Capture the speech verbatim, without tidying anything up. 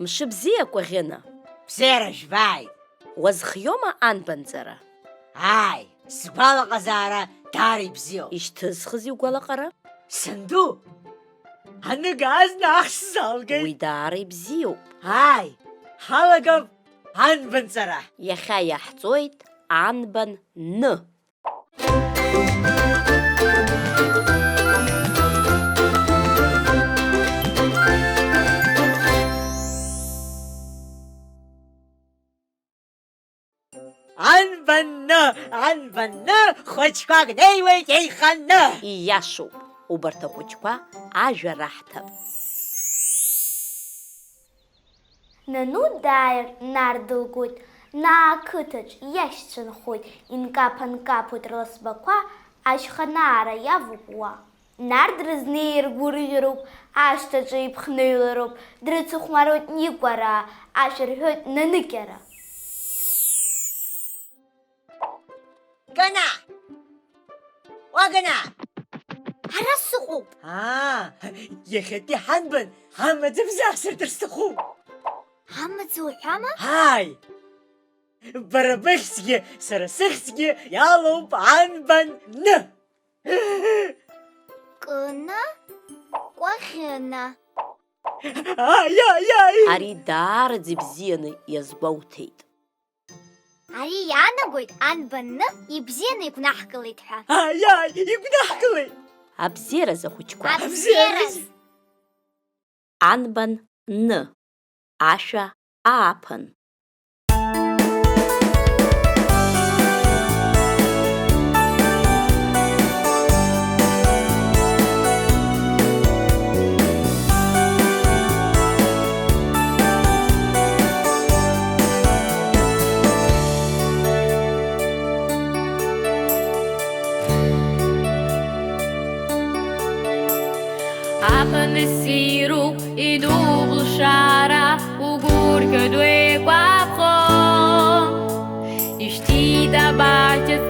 Мшыбзиа, Кәаӷьына! Бзиара жәбааит! Уазхиома анбанҵара? Ааи, сгәалаҟазаара даара ибзиоуп. Ишьҭызхыз иугәалаҟара? Санду, аныга азна ахш залгеит. Уи даара ибзиоуп. Ааи, ҳалагап анбанҵара. Иахьа иаҳҵоит анбан ны. Анбанны, анбанны, хәыҷқәак неиуеит еиханы! Ииашоуп, убарҭ ахәыҷқәа ажәа раҳҭап. Нану дааир, Нар дылгоит, Наа ақыҭаҿ иашьцәа нхоит, инкаԥ-анкаԥуеит рласбақәа, ашьханаара иавоуп уа. Нар дрызнеир гәырӷьароуп, ашҭаҿы иԥхныҩлароуп, дрыцыхәмаруеит Никәараа, ашәа рҳәоит Наныкьара. Гана! Уа Гана! Ара сыҟоуп! Аа, иахьатәи ҳанбан амаӡа бзаҳсыртыр сҭахуп! Амаӡа уҳәама? Ааи! Бара быхьӡгьы, сара сыхьӡгьы иалоуп анбан ны! Кына, Кәаӷьына. Аи, аи, аи! Ари даараӡа ибзианы иазгәоуҭеит. Ари иаанагоит, анбан ны ибзианы игәнаҳкылеит ҳәа. Аи, аи, игәнаҳкылеит! Абзиараз, ахәыҷқәа! Абзиараз! Анбан ны, ашәа ааԥын. Аԥаны ссируп, идууп лшара, угәырқьоит уеиқәаԥхон. Ишьҭит абаҳчаҿ